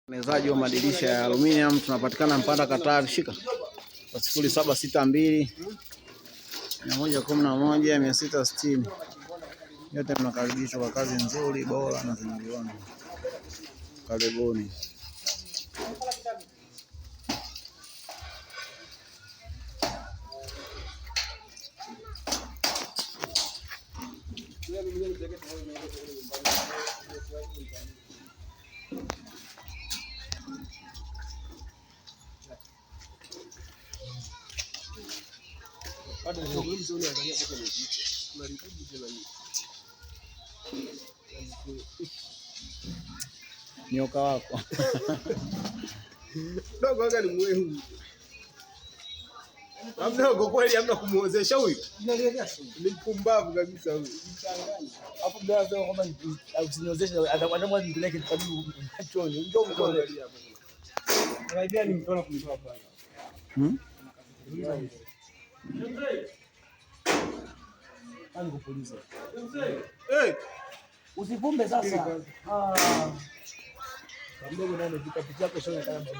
Utengenezaji wa madirisha ya aluminium, tunapatikana Mpanda Katavi. Shika kwa 0762 111 660. Yote mnakaribishwa kwa kazi nzuri, bora na zenye viwango. Karibuni. Nyoka wako Dogo waga ni mwehu. Mdogo kweli hamna kumuozesha huyu. Ni mpumbavu kabisa huyu. Hapo mdogo anasema kwamba usiniozeshe, atakwambia nipeleke karibu machoni. Njoo mtole. Anaibia ni mtona kumtoa pale. Hmm? Ani kupuliza. Eh, Usifumbe sasa. Ah. Mdogo naye amepika picha yako shona kama mdogo.